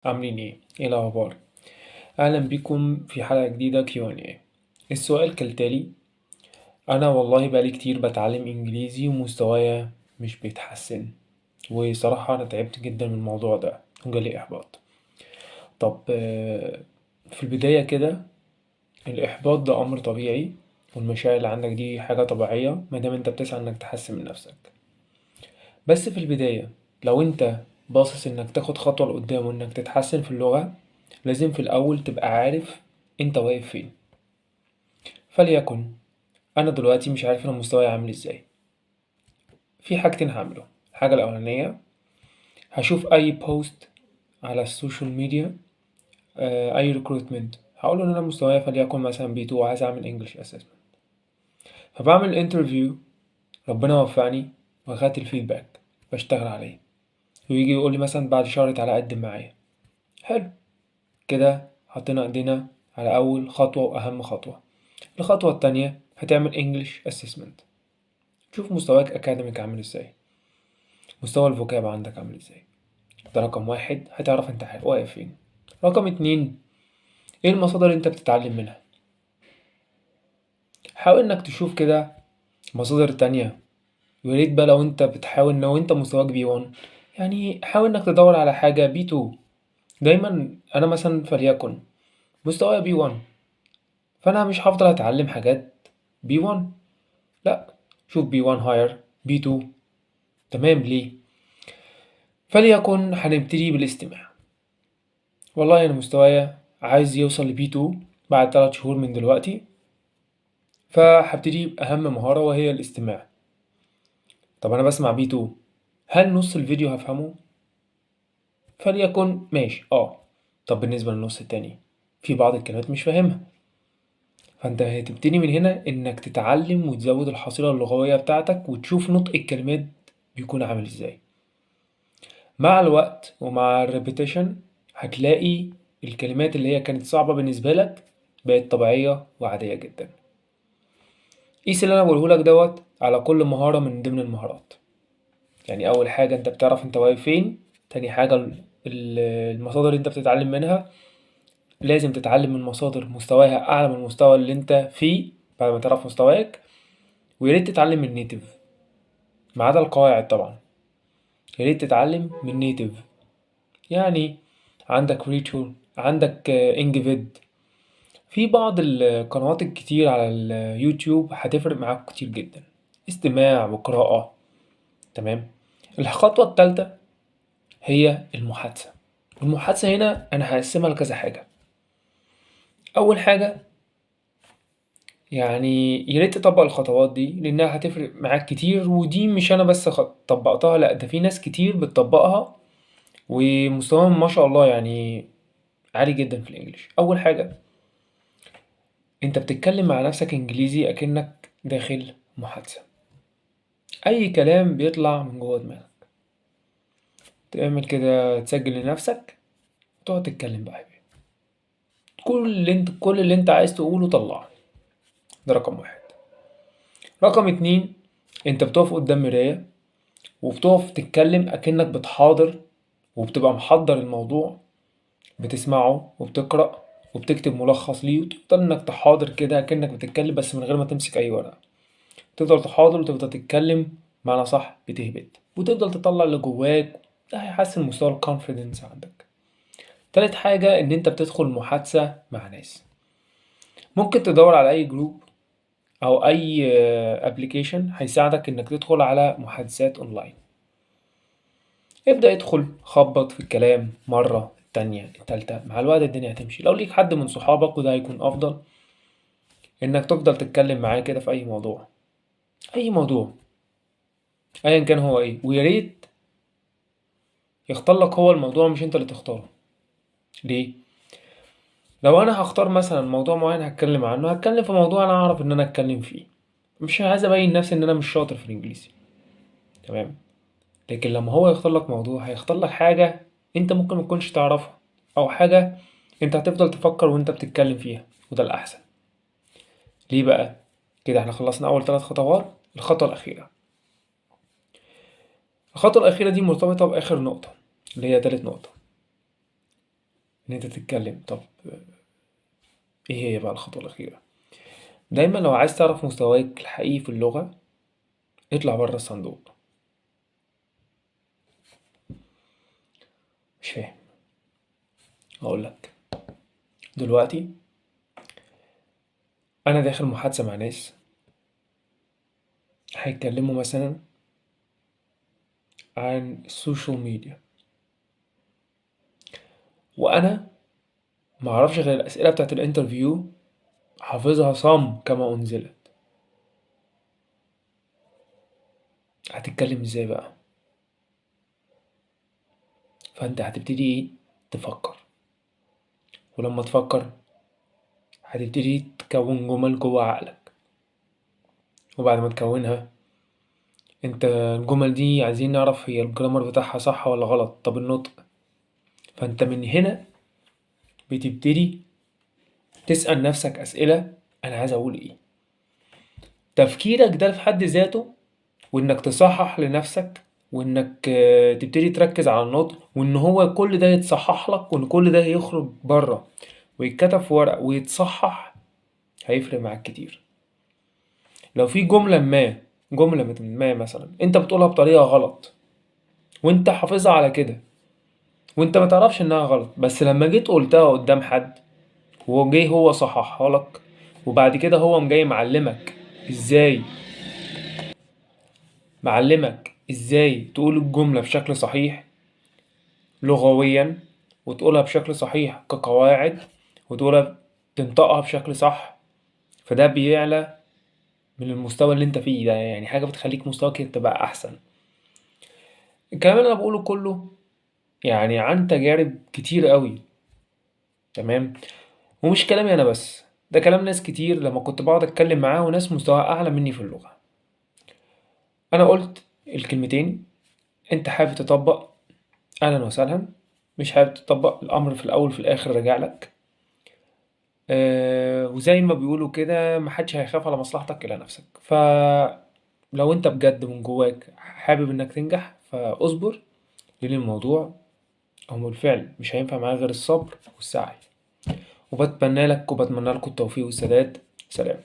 عاملين ايه؟ ايه الاخبار؟ اهلا بيكم في حلقة جديدة Q&A. السؤال كالتالي: انا والله بقالي كتير بتعلم انجليزي ومستوايا مش بيتحسن، وصراحة انا تعبت جدا من الموضوع ده وجالي احباط. طب في البداية كده الاحباط ده امر طبيعي، والمشاعر اللي عندك دي حاجة طبيعية ما دام انت بتسعى انك تحسن من نفسك. بس في البداية لو انت باصص انك تاخد خطوة لقدام وانك تتحسن في اللغة، لازم في الاول تبقى عارف انت واقف فين. فليكن انا دلوقتي مش عارف انا مستواي عامل ازاي، في حاجتين هعمله. الحاجة الاولانية هشوف اي post على ال social media، اي recruitment، هقوله ان انا مستواي فليكن مثلا B2 وعايز اعمل English assessment. فبعمل interview، ربنا وفقني واخدت ال feedback، بشتغل عليه، ويجي يقول لي مثلا بعد شهر تعالى قدم معايا. حلو كده، حطينا ايدينا على اول خطوة واهم خطوة. الخطوة التانية هتعمل English assessment، تشوف مستواك academic عامل ازاي، مستوى ال vocab عندك عامل ازاي. ده رقم واحد، هتعرف انت واقف فين. رقم اتنين، ايه المصادر اللي انت بتتعلم منها؟ حاول انك تشوف كده مصادر تانية. ويا ريت بقى لو انت بتحاول، لو انت مستواك B1 حاول انك تدور على حاجة B2. دايما انا مثلا فليكن مستواي B1، فانا مش هفضل اتعلم حاجات B1، لا، شوف B1 higher، B2. تمام؟ ليه؟ فليكن هنبتدي بالاستماع. والله انا مستوايا عايز يوصل ل B2 بعد 3 شهور من دلوقتي، فهبتدي بأهم مهارة وهي الاستماع. طب أنا بسمع B2، هل نص الفيديو هفهمه؟ فليكن ماشي، طب بالنسبة للنص التاني في بعض الكلمات مش فاهمها. فأنت هتبتدي من هنا إنك تتعلم وتزود الحصيلة اللغوية بتاعتك وتشوف نطق الكلمات بيكون عامل إزاي. مع الوقت ومع ال repetition هتلاقي الكلمات اللي هي كانت صعبة بالنسبة لك بقت طبيعية وعادية جدا. قيس اللي أنا بقوله لك دوت على كل مهارة من ضمن المهارات. أول حاجة أنت بتعرف أنت واقف فين، تاني حاجة المصادر اللي أنت بتتعلم منها، لازم تتعلم من مصادر مستواها أعلى من المستوى اللي أنت فيه بعد ما تعرف مستواك، ويا ريت تتعلم من native ما عدا القواعد طبعا، يا ريت تتعلم من native. عندك ريتشول، عندك انجفيد، في بعض القنوات الكتير على اليوتيوب هتفرق معاك كتير جدا، استماع وقراءة. تمام. الخطوة التالتة هي المحادثة. المحادثة هنا أنا هقسمها لكذا حاجة. أول حاجة يا ريت تطبق الخطوات دي لأنها هتفرق معاك كتير، ودي مش أنا بس طبقتها، لأ ده في ناس كتير بتطبقها ومستواهم ما شاء الله عالي جدا في الإنجليش. أول حاجة أنت بتتكلم مع نفسك إنجليزي أكنك داخل محادثة، أي كلام بيطلع من جوه دماغك تعمل كده، تسجل لنفسك وتقعد تتكلم بقى، كل اللي انت عايز تقوله طلعه. ده رقم واحد. رقم اتنين، انت بتقف قدام مراية وبتقف تتكلم اكنك بتحاضر، وبتبقى محضر الموضوع، بتسمعه وبتقرأ وبتكتب ملخص ليه، وتفضل انك تحاضر كده اكنك بتتكلم بس من غير ما تمسك اي ورقة. تفضل تحاضر وتفضل تتكلم، معنى صح بتهبط وتفضل تطلع اللي جواك، ده هيحسن مستوى ال confidence عندك. تالت حاجة ان انت بتدخل محادثة مع ناس، ممكن تدور على اي group او اي application هيساعدك انك تدخل على محادثات اونلاين. ابدأ ادخل خبط في الكلام مرة، التانية، التالتة، مع الوقت الدنيا هتمشي. لو ليك حد من صحابك وده هيكون افضل انك تفضل تتكلم معاه كده في اي موضوع، اي موضوع ايا كان هو ايه، ويا ريت يختار لك هو الموضوع مش انت اللي تختاره. ليه؟ لو انا هختار مثلا موضوع معين هتكلم عنه، هتكلم في موضوع انا اعرف ان انا اتكلم فيه، مش عايز ابين نفسي ان انا مش شاطر في الانجليزي. تمام؟ لكن لما هو يختار لك موضوع هيختار لك حاجة انت ممكن ما تكونش تعرفها، او حاجة انت هتفضل تفكر وانت بتتكلم فيها، وده الاحسن. ليه بقى؟ كده احنا خلصنا اول 3 خطوات. الخطوة الاخيرة، الخطوة الاخيرة دي مرتبطة باخر نقطة اللي هي تالت نقطة. ان انت تتكلم. طب ايه هي بقى الخطوة الأخيرة؟ دايما لو عايز تعرف مستواك الحقيقي في اللغة اطلع بره الصندوق. مش فاهم؟ هقول لك دلوقتي انا داخل محادثة مع ناس هيتكلموا مثلا عن ال social media، وانا ما اعرفش غير الاسئلة بتاعت ال interview، حافظها صم كما انزلت. هتتكلم ازاي بقى؟ فانت هتبتدي ايه؟ تفكر، ولما تفكر هتبتدي تكون جمل جوه عقلك، وبعد ما تكونها انت الجمل دي عايزين نعرف هي الجرامر بتاعها صح ولا غلط، طب النطق. فانت من هنا بتبتدي تسأل نفسك أسئلة، أنا عايز أقول إيه. تفكيرك ده في حد ذاته، وإنك تصحح لنفسك، وإنك تبتدي تركز على النطق، وإن هو كل ده يتصحح لك، وإن كل ده يخرج بره ويتكتب في ورق ويتصحح، هيفرق معاك كتير. لو في جملة ما مثلا انت بتقولها بطريقة غلط وانت حافظها على كده وانت ما تعرفش انها غلط، بس لما جيت قلتها قدام حد وجه هو صححها لك، وبعد كده هو جاي معلمك ازاي تقول الجملة بشكل صحيح لغويا، وتقولها بشكل صحيح كقواعد، وتقولها تنطقها بشكل صح، فده بيعلى من المستوى اللي انت فيه ده، يعني حاجة بتخليك مستواك تبقى احسن. الكلام اللي انا بقوله كله يعني عن تجارب كتير قوي، تمام؟ ومش كلامي انا بس، ده كلام ناس كتير لما كنت بقعد اتكلم معاه، وناس مستواها اعلى مني في اللغة. انا قلت الكلمتين، انت حابب تطبق اهلا وسهلا، مش حابب تطبق الامر في الاول وفي الاخر راجع لك. وزي ما بيقولوا كده، محدش هيخاف على مصلحتك الا نفسك. فلو انت بجد من جواك حابب انك تنجح فاصبر، لان الموضوع هو بالفعل مش هينفع معاه غير الصبر والسعي. وبتمنى لك وبتمنى لكم التوفيق والسداد. سلام.